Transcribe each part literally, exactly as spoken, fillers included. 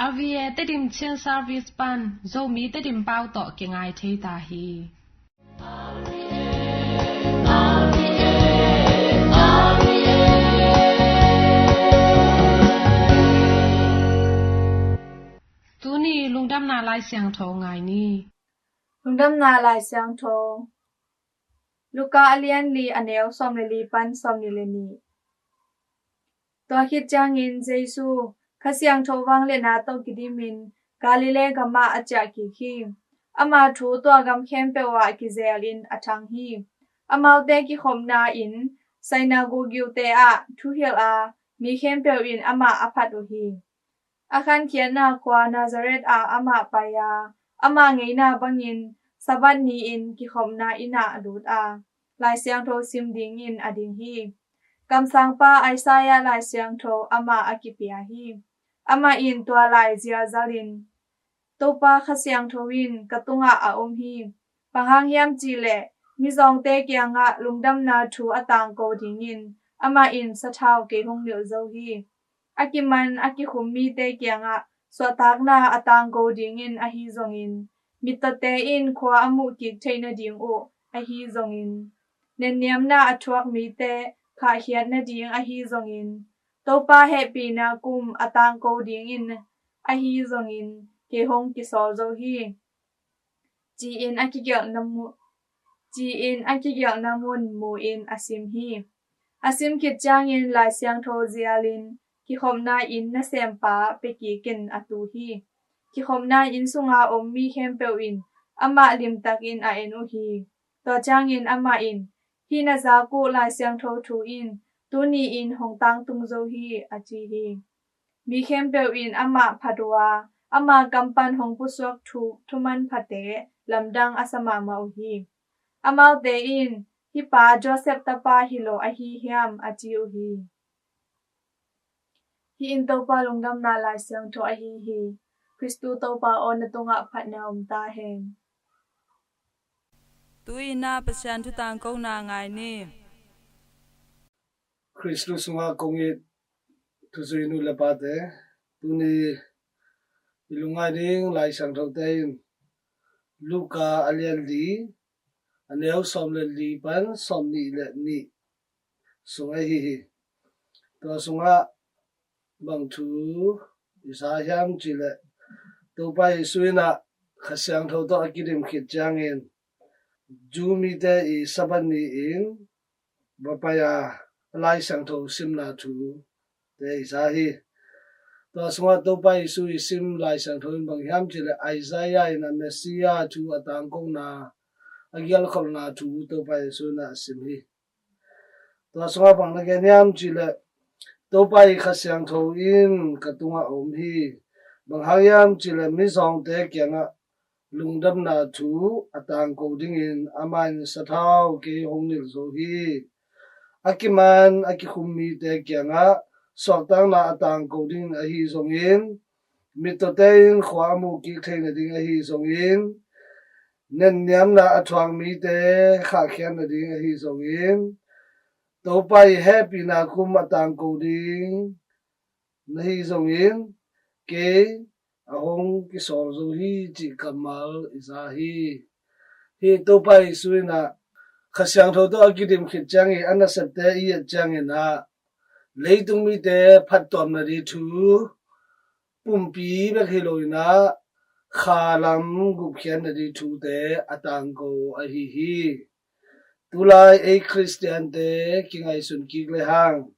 R V A Tedim Chin Service pan Zomi Tedim pau tawh kingai thei ta hi. Tuni lungdamna Lai Siangtho ngai ni. Lungdamna Lai Siangtho. Luka a lian li, a neu sawm le li pan sawm nih le nih. Tua khit ciangin Jesu Kha Siangtho vangliatna tawh kidimin Galilee gamah a ciah kik hi. Ama thu tua gam khempeuh ah kizelin a thang hi. Amaute kikhopna inn synagogue te ah thuhilh a, mi khempeuh in amah a phat uh hi. A khankhiatna khua Nazareth ah amah pai a, ama ngeina bangin Sabbath ni-in kikhopna inn ah a lut a, Lai Siangtho sim dingin a ding hi. Kamsangpa Isaiah Lai Siangtho amah a kipia hi. Amah in tua lai zialzalin, Topa Kha Siangtho in ka tungah a om hi. Bang hang hiam cihleh, mizawngte kiangah lungdamna thu a tangko dingin amah in sathau kei hong nilh zo hi. A kiman a kikhum mite kiangah suahtakna a tangko dingin ahi zongin, mittawte in khua a muh kik theih nading uh ahi zongin, nenniamna a thuak mite khahkhiat nading ahi zongin, Topa hehpihna kum a tangko dingin ahi zongin kei hong kisawl zo hi, ci-in a kigelhna mu-, ci-in a kigelhna mun mu-in a sim hi. A sim khit ciangin Lai Siangtho zialin kikhopna inn nasempa pia kikin a tu hi. Kikhopna inn sunga om mi khempeuh in amah limtakin a en uh hi. Tua ciangin amah in, "Hih na zak uh Lai Siangtho thu in tuni-in hong tangtung zo hi," a ci hi. Mi khempeuh in amah phat uh a, ama kam pan hong pusuak thu, thumanphate lamdang a sa mahmah uh hi. Amaute in, "Hih pa Joseph tapa hi lo ahi hiam?" a ci uh hi. Hih in Topa lungdamna Lai Siangtho ahi hi. Khristu Topa aw, na tungah phatna om ta hen. Tu-in ah Pasian thu tangkona ngai ni. Khristu sungah kong it thuzui nu le pate, tuni i lungngai ding Lai Siangthote in Luka a lian li, a neu sawm le li pan sawm nih le nih sung ahi hi. Tua sungah bang thu i sa hiam cihleh, Topa Jesu in ah Kha Siangtho tawh a kidim khit ciangin Jew mite i Sabbath ni-in va pai a, a Lai Siangtho simna thu te i sa hi. Tua sungah Topa Jesu i sim Lai Siangtho in bang hiam cihleh, Isaiah in a Messiah thu a tangkona, a gialkholhna thu Topa Jesu in a sim hi. Tua sungah bang na gen hiam cihleh, Topa i Kha Siangtho in ka tungah a om hi. Bang hang hiam cihleh, mizawngte kiangah lungdamna thu a tangko dingin amah in sathau kei hong nilh zo hi. A kiman a kikhum mite kiangah suahtakna a tangko dingin ahi zongin, mittawte in khua a muh kik theih nading ahi zongin, nenniamna a thuak mite khahkhiat nading ahi zongin, Topa i hehpihna kum a tangko ding na hi zongin, kei a hong kisawl zo hi cih kammal i za hi. Hih Topa Jesu in ah Kha Siangtho tawh a kidim khit ciangin, a nasepte i et ciangin ah, leitung mite phattuamna ding thu, pumpi bek hi lo in ah, kha lam gupkhiatna ding thute a tangko ahi hi. Tulai ei Khristiante kingaihsun kik le hang,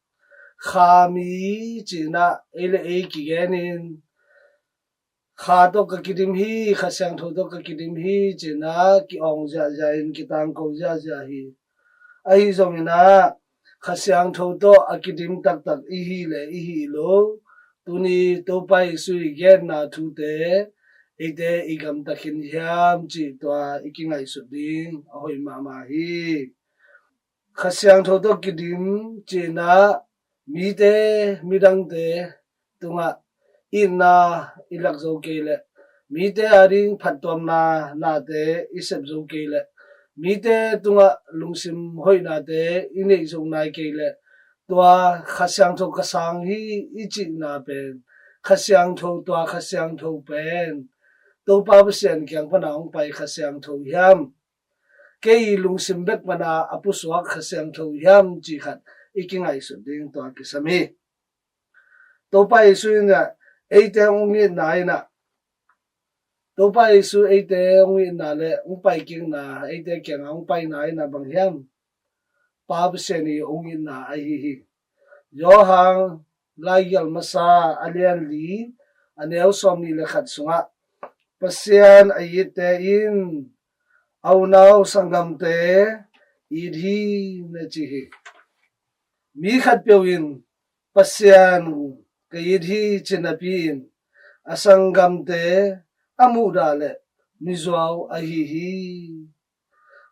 kha mi ci-in ah ei le ei kigenin, kha tawh ka kidim hi, Kha Siangtho tawh ka kidim hi ci-in ah ki-awng ziahziah in, kitangko ziahziah hi. Ahi zongin ah, Kha Siangtho tawh a kidim taktak i hi le i hi lo, tuni Topa Jesu i genna thute eite i gamta khin hiam cih tua i kingaihsut ding a hoih mahmah hi. Kha Siangtho tawh kidim ci-in ah, mite, midangte tungah itna i lak zo kei leh, mite ading phattuamna nate i sep zo kei leh, mite tungah lungsim hoihnate i neih zo nai kei leh, tua Kha Siangtho ka sang hi i cihna pen Kha Siangtho, tua Kha Siangtho pen Topa Pasian kiang pana hong pai Kha Siangtho hiam? Kei lungsim bek pana a pusuak Kha Siangtho hiam, ci khat i kingaihsut ding tua kisam hi. Topa Jesu in ah eite hong itna in ah, Topa Jesu eite hong itna le hong paikikna, eite kiangah hong paina in ah bang hiam? Pa Pasian i hong itna ahi hi. Johan laigelh masa a lian li a neu sawmnih le khat sungah, Pasian a itte in a unau sanggamte it hi, na ci hi. Mi khatpeuh in Pasian ka it hi ci napi in a sanggamte a muhdah le mizuau ahi hi.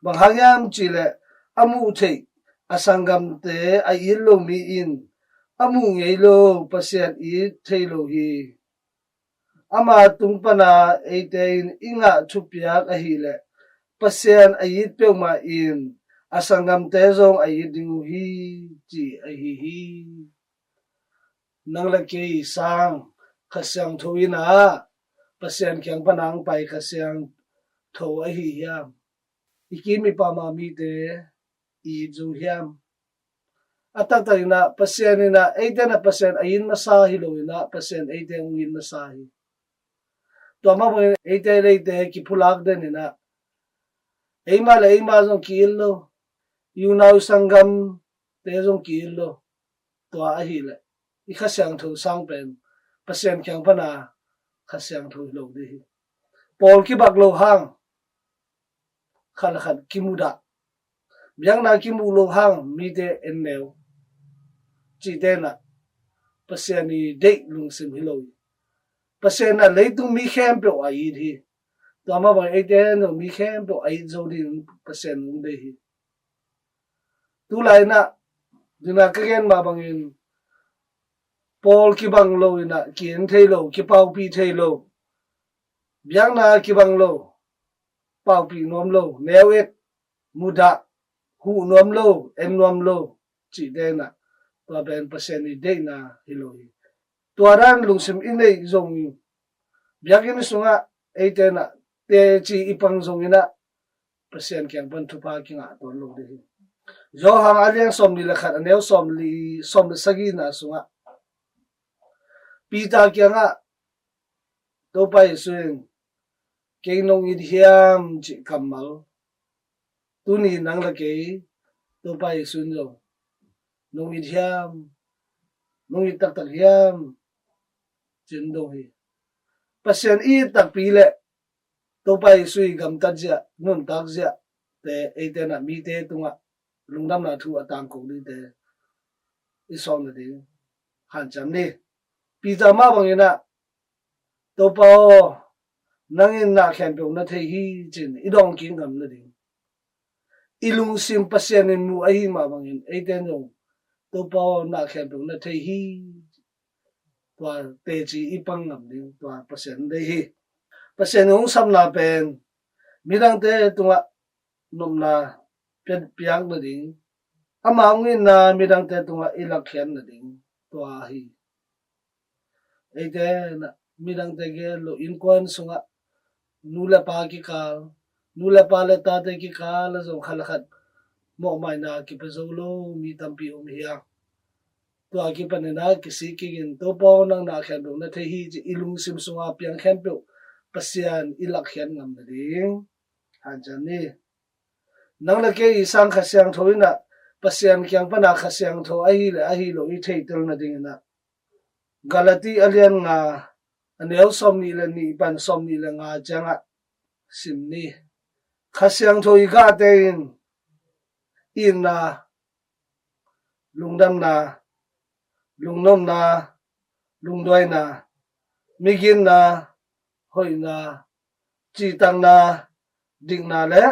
Bang hang hiam cihleh a muh theih a sanggamte a it lo mi in a muh ngei lo Pasian it thei lo hi. Ama tung pana eite in i ngah thupiak ahileh Pasian a it peuhmah in a sanggamte zong a it ding uh hi, ci ahi hi. Nang le kei i sang Kha Siangtho in ah Pasian kiang pana hong pai Kha Siangtho ahi hiam? I kim i pam a mite i it zo hiam? A taktak in ah Pasian in ah eite in ah Pasian a it masa hi lo in ah Pasian eite hong it masa hi. Tua mah bangin eite le eite kiphulak den in ah eima le eima zong ki-it lo, i unau i sanggamte zong ki-it lo. Tua ahileh i Kha Siangtho sang pen Pasian kiang pana Kha Siangtho hi lo ding hi. Pawl kibang lo hang khat le khat kimudah, biakna kimuh lo hang mite en neu, cihte in ah Pasian i deih lungsim hi lo hi. Pasian in ah leitung mi khempeuh a it hi. Tua mah bangin eite in zong mi khempeuh a it zo dingin Pasian hong deih hi. Tulai in ah, dina ka gen mah bangin pawl kibang lo in ah ki-en thei lo, kipaupih thei lo, biakna kibang lo, paupih nuam lo, neu et, mudah, huh nuam lo, en nuam lo, cihte in ah tua pen Pasian i deihna hi lo hi. Tua dan lungsim i neih zongin biakinn sungah eite in ah teci i pang zongin ah Pasian kiang pan thupha kingah tuan lo ding hi. Johan a lian sawmnih le khat a neu sawmli, sawm le sagihna sungah Peter kiangah Topa Jesu in, "Kei nong it hiam?" cih kammal. Tuni nang le kei Topa Jesu in zong, "Nong it hiam? Nong it taktak hiam?" ci-in dong hi. Pasian i it takpi le Topa Jesu i gamtat ziah, nuntak ziahte eite in ah mite tungah lungdamna thu a tangko dingte i sawm nading hanciam ni. Peter mah bangin ah, "Topa aw, nang in na khempeuh na thei hi," ci-in i dawng kik ngam nading. I lungsim Pasian in muh ahih mah bangin eite in zong, "Topa aw, na khempeuh na thei hi," tua teci i pang ngam ding tua Pasian deih hi. Pasian hong sapna pen midangte tungah nopna piak nading, ama hong itna midangte tungah i lakkhiat nading tua hi. Eite in ah midangte gel lo, innkuan sungah nu le pa kikal, nu le pa le tate kikal ah zong khat le khat mawhmaina kipia zo lo mi tampi om hi a, tua kipanin ah kisik kik in, "Topa aw, nang na khempeuh na thei hi," ci i lungsim sunga piang khempeuh Pasian i lakkhiat ngam nading hanciam ni. Nang le kei i sang Kha Siangtho in ah Pasian kiang pana Kha Siangtho ahi le ahi lo i theitel nadingin ah Galati a lian nga a neu sawmnih le nih pan sawmnih le nga ciangah sim ni. Kha Siangtho i gahte in itna, lungdamna, lungnopna, lungduaina, miginna, hoihna, citakna, dikna le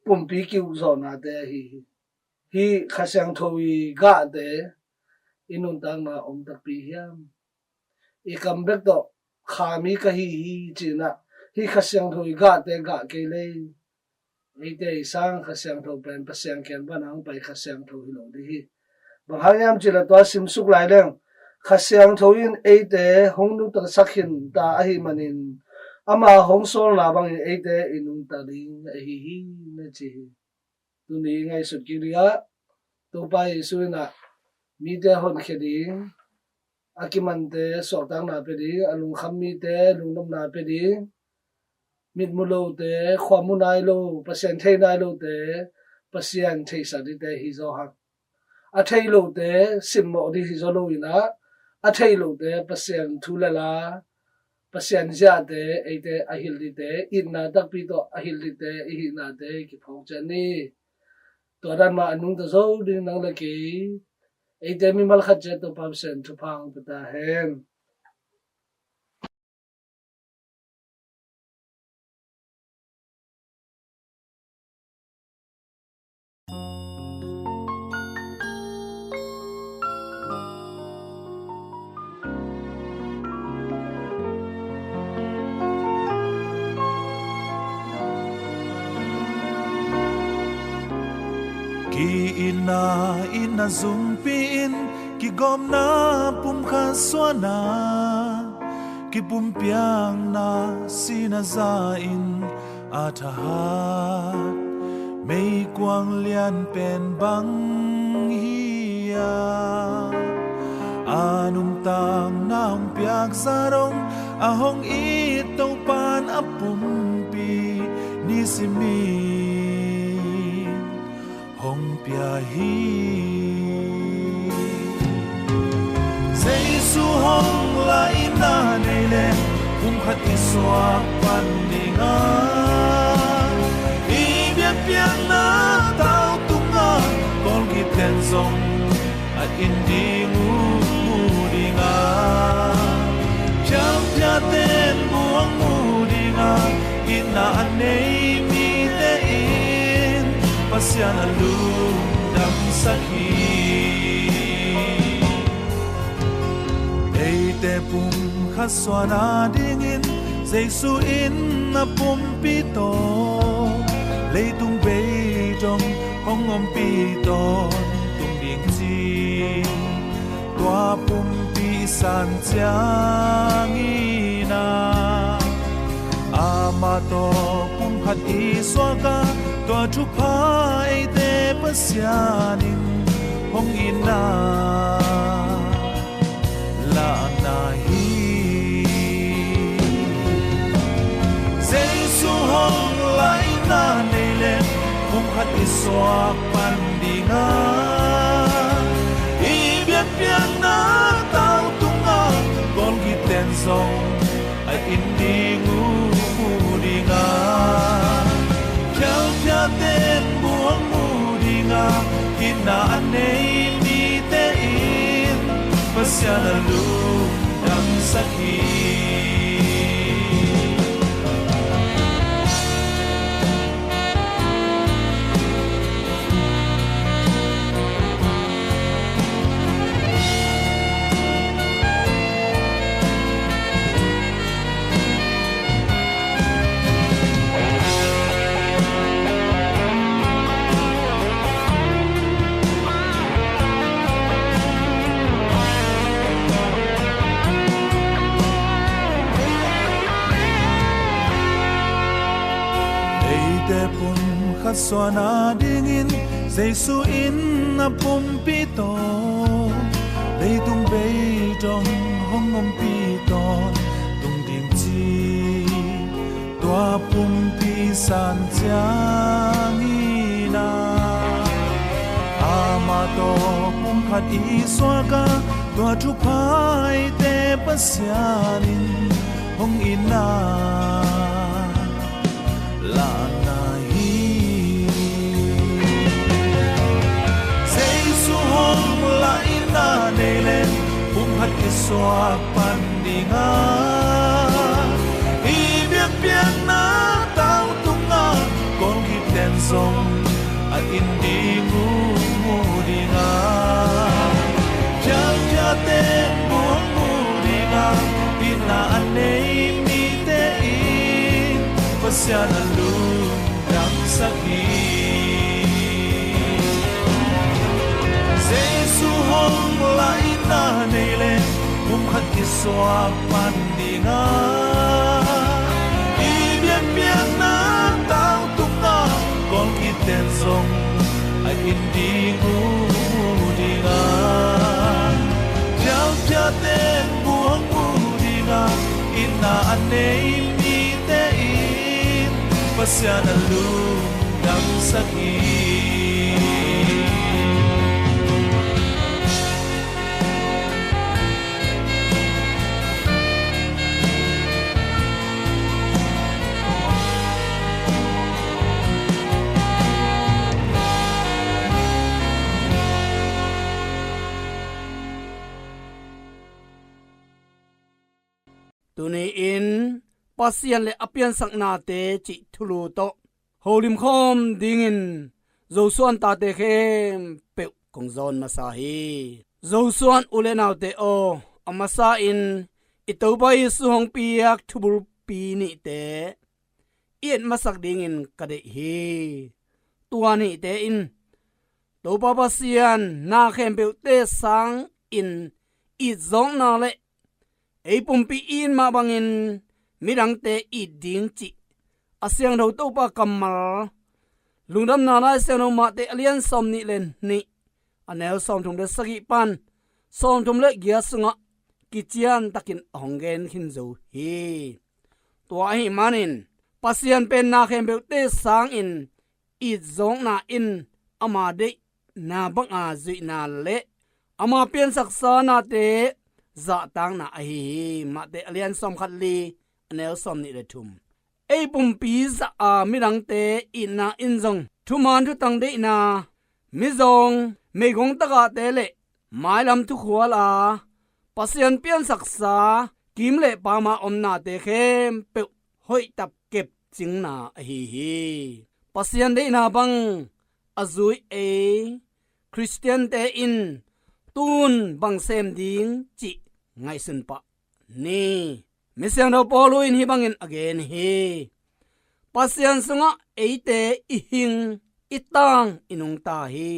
pumpi kiukzawhnate ahi hi. Hih Kha Siangtho i gahte i nuntakna om takpi hiam? I kam bek tawh kha mi ka hi hi ci-in ah hih Kha Siangtho i gahte gah kei lei, eite i sang Kha Siangtho pen Pasian kiang pana hong pai Kha Siangtho hi lo ding hi. Bang hang hiam cih leh tua simsuk lai leng Kha Siangtho in eite hong nungtasak khin ta ahih manin, ama hong sawlna bangin eite i nungta ding ahi hi, na ci hi. Tuni i ngaihsut kik ding ah, Topa Jesu in ah mite honkhia ding, a kimante suahtakna pia ding, a lungkham mite lungnopna pia ding, mitmu lote, khua mu nai lo, Pasian thei nai lote Pasian theisak dingte hi zaw hang. A thei lote simmawh ding hi zaw lo in ah, a thei lote Pasian thu le la, Pasian ziate eite a hilh dingte, itna takpi tawh a hilh dingte i hihnate kiphawk ciat ni. Tua dan mah a nungta zo ding nang le kei, eite mimal khat ciat Topa Pasian thupha hong pia ta hen. Ki-itna in a zumpi in, kigawmna pumkhat suahna, kipumpiakna sihna za in a thahat meikuang lian pen bang hi a, a nuntakna hong piak zah dong, a hong it Topa'n a pumpi nisimin hong pia hi. Jesu hong la itna nei leh, pumkhat i suak pan ding a, i biakpiakna tau tung a, kawlgite'n zong a it ding uh mu ding a, phialphiate'n bu hong mu ding a, itna a nei mite in Pasian a lungdamsak hi. Eite pumkhat suahna dingin Jesu in a pumpi tawh, leitung bei dong hong ompih tawntung ding ci, tua pumpi i san ciangin a, amah tawh pumkhat i suak a, tua thupha eite Pasian in hong itna lakna hi. Jesu hong la itna nei leh, pumkhat i suak pan ding a, i biakpiakna tau tung a, kawlgite'n zong a it ding uh mu ding a, phialphiate'n bu hong mu ding a, itna a nei mite in Pasian a lungdamsak hi. Eite pumkhat suahna dingin Jesu in a pumpi tawh, leitung bei dong hong ompih tawntung ding ci, tua pumpi san ciangin a, amah tawh pumkhat i suak a, tua thupha eite Pasian in hong itna lakna hi. Jesu hong la itna nei leh, pumkhat i suak pan ding a, i biakpiakna tau tung a, kawlgite'n zong a it ding uh mu ding a, phialphiate'n bu hong mu ding a, itna a nei mite in Pasian a lungdamsak hi. Jesu hong la itna nei leh, Khat kisuak man ding a, i biakpiakna tangtungna kong kiten zong a in ding uh ding a, thialphiate buang uh ding a, itna a nei mite in Pasian a lungdamsak hi. Tuni-in Pasian le a piansaknate cih thulu tawh holim khawm dingin Joshua in tate khempeuh kong zawn masa hi. Joshua in u le naute aw, a masa in i Topa Jesu hong piak thubulpi nihte i et masak dingin ka deih hi. Tua nihte in Topa Pasian na khempeuhte sangin itzawkna le ei pumpi it mah bangin midangte it ding cih a siangtho Topa kammal, Lungdamna Lai Siangtho Mate a lian sawm nih le nih, a neu sawmthum le sagih pan sawmthum le giat sungah kician takin a hong gen khin zo hi. Tua ahih manin Pasian pen na khempeuhte sangin itzawkna in ama deihna banga zuihna le ama piansaksa nate zahtakna ahi hi. Mate a lian sawmkhat li, a neu sawm nih le thum. Ei pumpi zah a midangte itna in zong thuman thutang deihna, mizawng, meigong tagahte le mailam thukhual a Pasian piansaksa kim le pama omnate khempeuh hoihtap kepcingna ahi hi. Pasian deihna bang a zui ei Khristiante in tun bang sem ding cih ngaihsun pah ni. Misiangtho Paul in hih bangin a gen hi. Pasian sungah eite i hing, i tang, i nungta hi.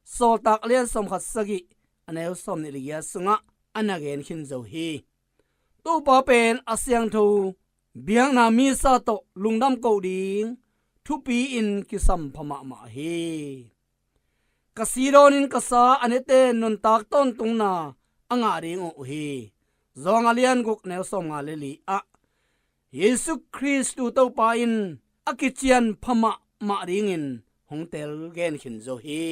Sawltak a lian sawmkhat sagih, a neu sawm nih le giat sungah a na gen khin zo hi. Topa pen a siangtho biakna misa tawh lungdam koh ding thupi-in kisampha mahmah hi. Ka si dawnin ka sa a nete nuntak tawntungna a ngah ding uh hi. Zawng a lian guk, neu sawmnga le li ah Jesu Khristu Topa in a kician pha mahmah dingin hong tel gen khin zo hi.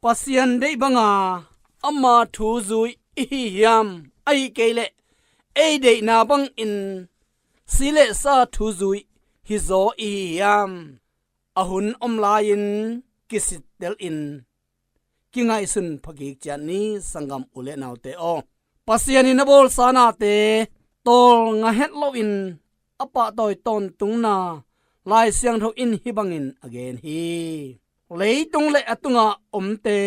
Pasian deih banga ama thu zui i hi hiam? Ahih kei leh ei deihna bangin si le sa thu zui hi zaw i hi hiam? A hun om lai-in kisittelin kingaihsun phakik ciat ni, sanggam u le naute aw. Pasian in a bawlsa nate tawlnga het loin a pahtawi tawntungna Lai Siangtho in hih bangin a gen hi. Leitung le a tunga omte,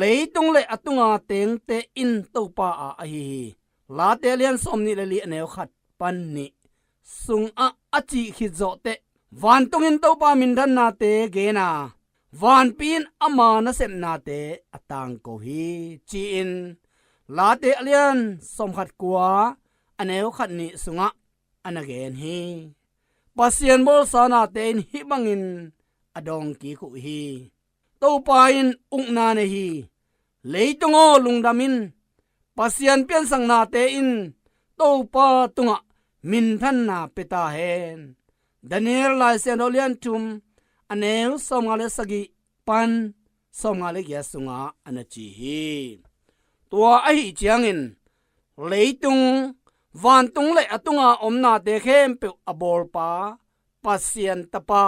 leitung le a tunga tengte in Topa a ahi hi. Late a lian sawm nih le li, a neu khat pan nih sungah a cih khit zawhteh, vantungin Topa minthannate gen a, vanpi in ama nasepnate a tangko hi, ci-in Late a lian sawmkhat kua, a neu khat nih sungah a na gen hi. Pasian bawlsa nate in hih bangin a dawng kik uh hi. Topa in ukna nei hi. Leitung aw, lungdam in. Pasian piansaknate in Topa tungah minthanna pia ta hen. Daniel Lai Siangtho lian thum, a neu sawmnga le sagih pan sawmnga le giat sungah a na ci hi. Tua ahih ciangin leitung, vantung le a tunga omnate khempeuh a bawlpa Pasian Tapa,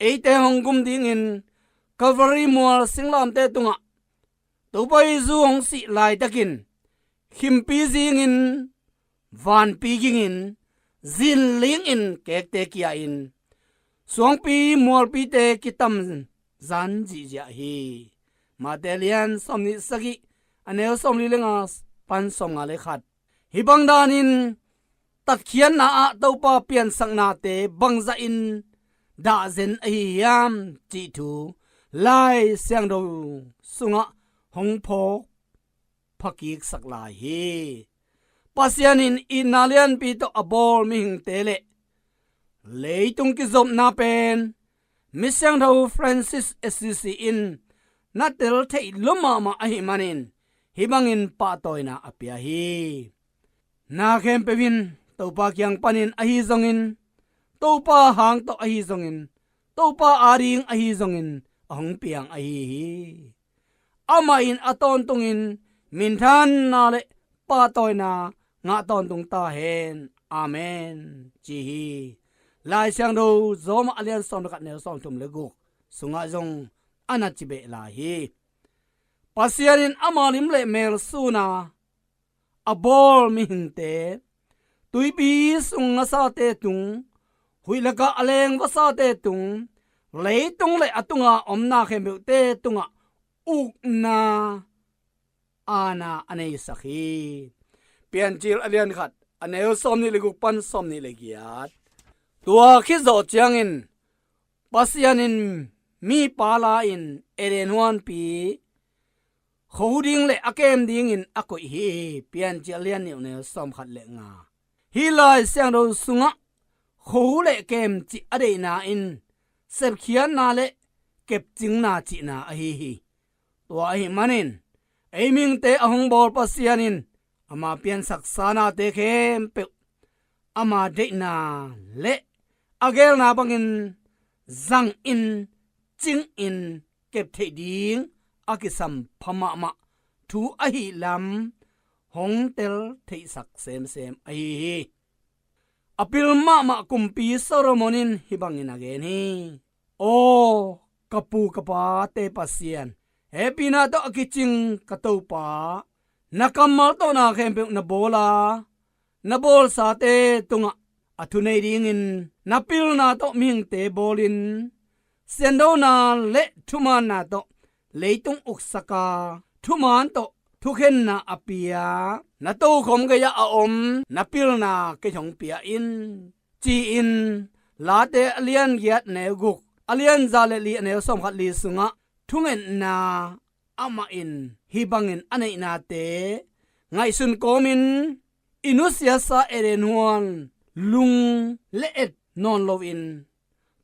eite hong gum dingin Calvary mual singlamteh tungah Topa Jesu hong sih laitakin khimpi zingin, vanpi gingin, zinlingin kekte kia-in suangpi mualpite kitam zan zihziah hi. Mate lian sawm nih sagih, a neu sawm li le nga pan sawmnga le khat. Hih bang danin tatkhiatna ah Topa piansaknate bangzahin dahzen ahi hiam cih thu Lai Siangtho sungah hong phawk phakiksak lai hi. Pasian in itna lianpi tawh a bawl mihingte le leitung kizopna pen Misiangtho Francis Assisi in na tel theih lua mahmah ahih manin hih bangin pahtawina a pia hi. Na khempeuh in Topa kiang panin ahi zongin, Topa hang tawh ahi zongin, Topa ading ahi zongin a hong piang ahi hi. Amah in a tawntungin minthanna le pahtawina ngah tawntung ta hen. Amen, ci hi. Lai Siangtho Rom a lian sawm le khat, neu sawmthum le guk sungah zong a na ci beh lai hi. Pasian in ama lim le mel suna a bawl mihingte, tuipi sung ngasate tung, huih lakah a leng vasate tung, leitung le a tunga omna khempeuhte tungah ukna aana a neisak hi. Piancil a lian khat, a neu sawmnih le guk pan sawmnih le giat. Tua khit zawh ciangin Pasian in mipa la-in Eden huanpi kho ding le a kem dingin a koih hi. Piancil a lian nih, neu sawmkhat le nga. Hih Lai Siangtho sungah kho le kem cih a deihna in sepkhiatna le kepcingna cihna ahi hi. Tua ahih manin ei mihingte a hong bawl Pasian in ama piansaksa nate khempeuh ama deihna le a geelna bangin zangin, cingin kep theih ding a kisam pha mahmah thu ahih lam hong tel theihsak semsem ahi hi. A pil mahmah Kumpi Solomon in hih bangin a gen hi. Aw ka pu ka pate Pasian, hehpihna tawh a kicing ka Topa, na kammal tawh na khempeuh na bawl a, na bawlsate tungah a thunei dingin na pilna tawh mihingte bawlin, siandona le thumaanna tawh leitung uksak a, thumaan tawh thukhenna a pia na tokhom gei-ah a om na pilna kei hong pia in, ci-in Late a lian giat, neu guk, a lian za le li, a neu sawmkhat li sungah thungetna amah in hih bangin a neihnate ngaihsun kawmin i nusiasa Eden huan lung le et nawn loin,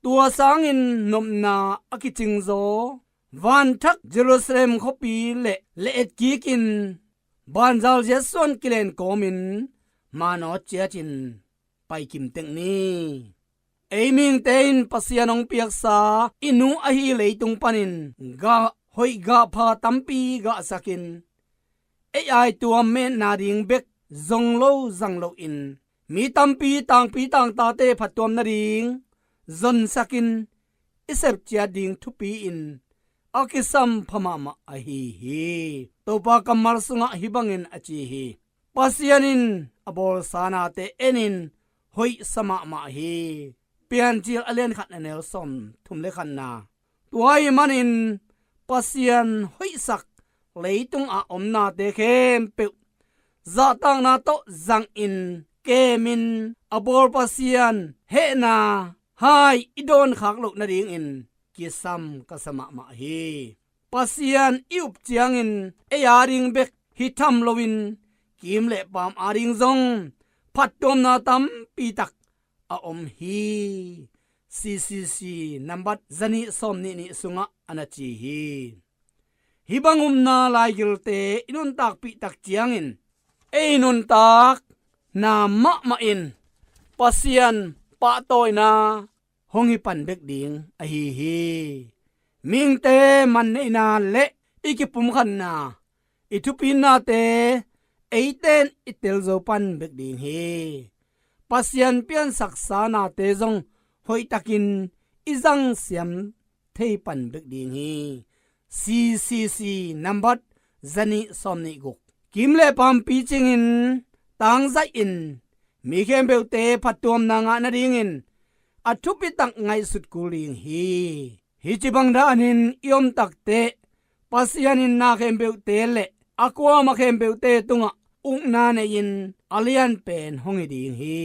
tua sangin nopna a kicingzaw vanthak Jerusalem khuapi le le et kikin banzal ziatsuan kilen kawmin manawt ciatin paikim tek ni. Ei mihingte in Pasian hong piaksa i nu ahi leitung panin gah hoih gah pha tampi gahsakin, ei aituam metna ding bek zong lo zang loin, mi tampi tangpi tangtate phattuam nading zonsakin i sepciat ding thupi-in a kisam pha mahmah ahi hi. Topa kammal sungah hih bangin a ci hi. Pasian in a bawlsa nate enin hoihsa mahmah hi. Piancil a lian khat, a neu sawmthum le khatna. Tua ahih manin Pasian hoihsak leitung a om nate khempeuh zahtakna tawh zangin kemin a bawl Pasian hehna hai i dawnkhak loh nadingin kisam ka sa mahmah hi. Pasian i up ciangin ei ading bek hi tham loin kim le paam ading zong phattuamna tampi tak a om hi. C C C nambat zanih sawmnih nih sungah a na ci hi. Hih bang upna laigilte i nuntakpih tak ciangin ei nuntakna mahmah in Pasian pahtawina hong hi pan bek ding ahi hi. Mihingte manneihna le i kipumkhatna, i thupinnate eite in i telzo pan bek ding hi. Pasian piansaksa nate zong hoihtakin i zangsiam thei pan bek ding hi. C C C nambat zanih sawmnih guk. Kim le paam picingin tangzaihin mi khempeuhte phattuamna ngah nadingin a thupitak ngaihsut kul ding hi. Hih ci bang danin i om takteh Pasian in na khempeuhte le a kuama khempeuhte tungah ukna nei-in a lianpen hong hi ding hi.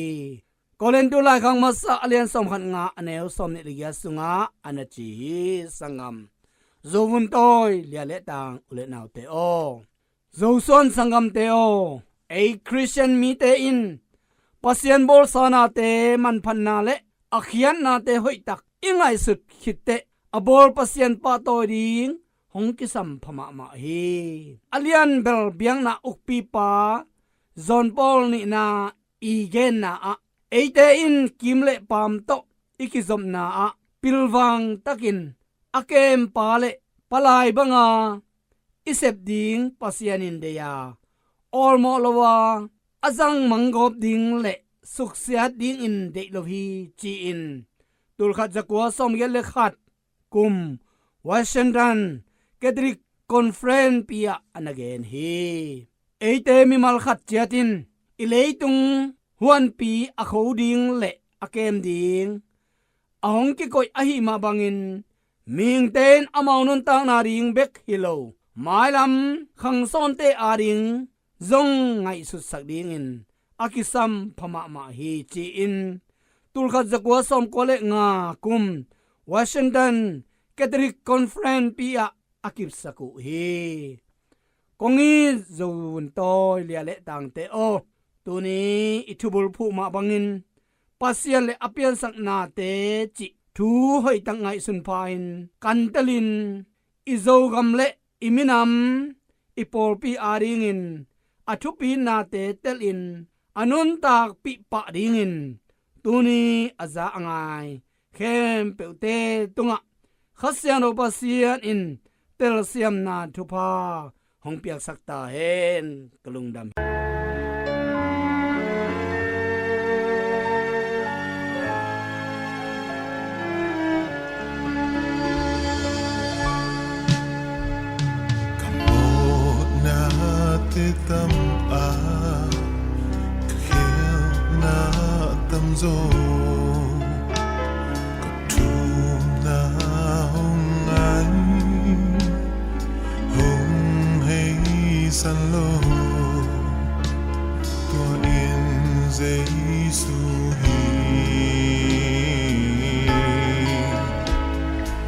Korintu laikhak masa a lian sawmkhat nga, a neu sawmnih le giat sungah a na ci hi. Sanggam, zuvun tawi lia le tang u le naute aw, Zosuan sanggamte aw, ei Khristian mite in Pasian bawlsa nate manphatna le a khiatnate hoihtak i ngaihsut khitteh a bawl Pasian pahtawi ding hong kisam pha mahmah hi. A lianbel biakna ukpipa John Paul nihna i genna ah eite in kiim le paam tawh i kizopna ah pilvang takin a kempa le palai banga i sep ding Pasian in deih a, awlmawh lo a, a zang manggawp ding le suksiat dingin deih lo hi, ci-in tulkhat zakua sawmgiat le khat kum Washington Catholic Conference pi ah a na gen hi. Eite mimal khat ciat in i leitung huanpi a kho ding le a kem ding a hong kikoih ahih mah bangin mihingte in amau nuntakna ding bek hi lo, mailam khangsawnte ading zong ngaihsutsak dingin a kisam pha mahmah hi, ci-in tulkhat zakua sawmkua le nga kum Washington Catholic Conference pi ah a kipsak uh hi. Kong it Zo vuntawi lia le tangte aw, tuni i thubulphuh mah bangin Pasian le a piansaknate cih thu hoihtak ngaihsun pha-in kan telin i Zogam le i minam, i pawlpi adingin a thupitnate telin a nuntakpih pah dingin tuni a za a ngai khempeuhte tungah Kha Siangtho Pasian in telsiamna thupha hong piaksak ta hen. Ka lungdam hi. Ka mawhnate tam a, ka khelhna tam zaw, ka thumna hong ngai, hong heisan lo. Tua in Jesu hi.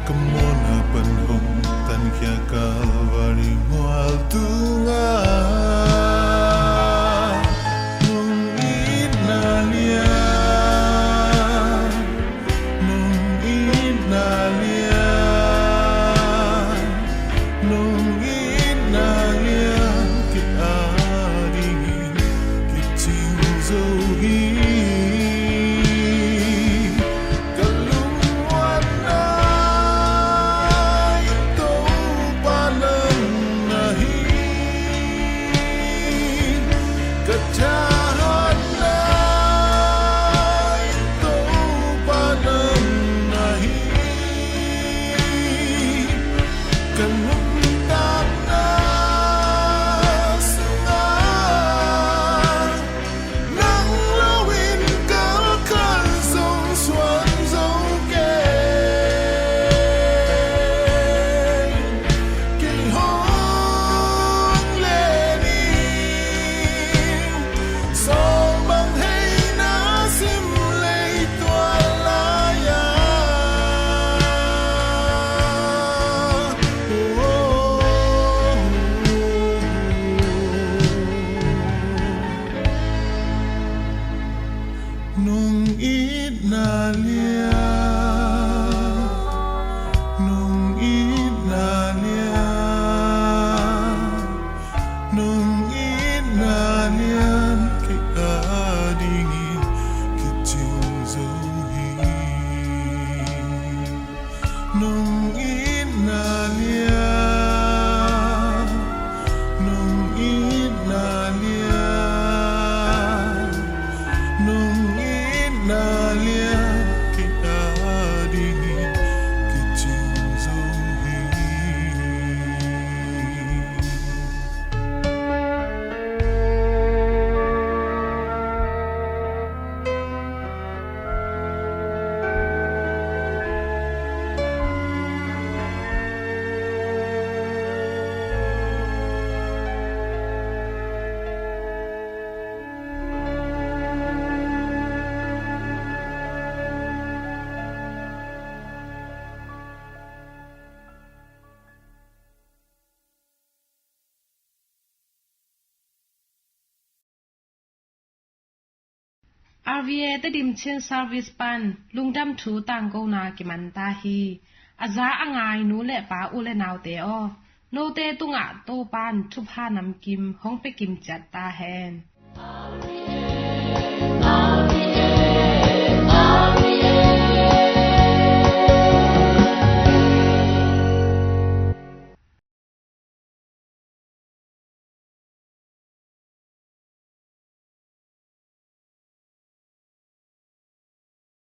Ka mawhna pan hong tankhia Kalvari mual tungah, nong itna lian, nong itna lian, nong itna lian, kei adingin kicing zo hi. Ka lungmuanna in Topa nang na hi. Ka thahatna in Topa nang na hi. Ka nuntakna sungah nang lo in kalkal zong suan zo kei. Kei hong len ing, sawm bang hei na sim lei tuan lai-a. Nong itna lian, nong itna lian, nong itna lian, kei adingin kicing zo hi. Nong itna lian, nong itna lian, nong itna lian, kei adingin kicing zo hi. R V A Tedim Chin Service pan lungdam thu tangkona kiman ta hi. A za a ngai nu le pa, u le naute aw, note tungah Topan thupha namkim hong pia kim ciat ta hen.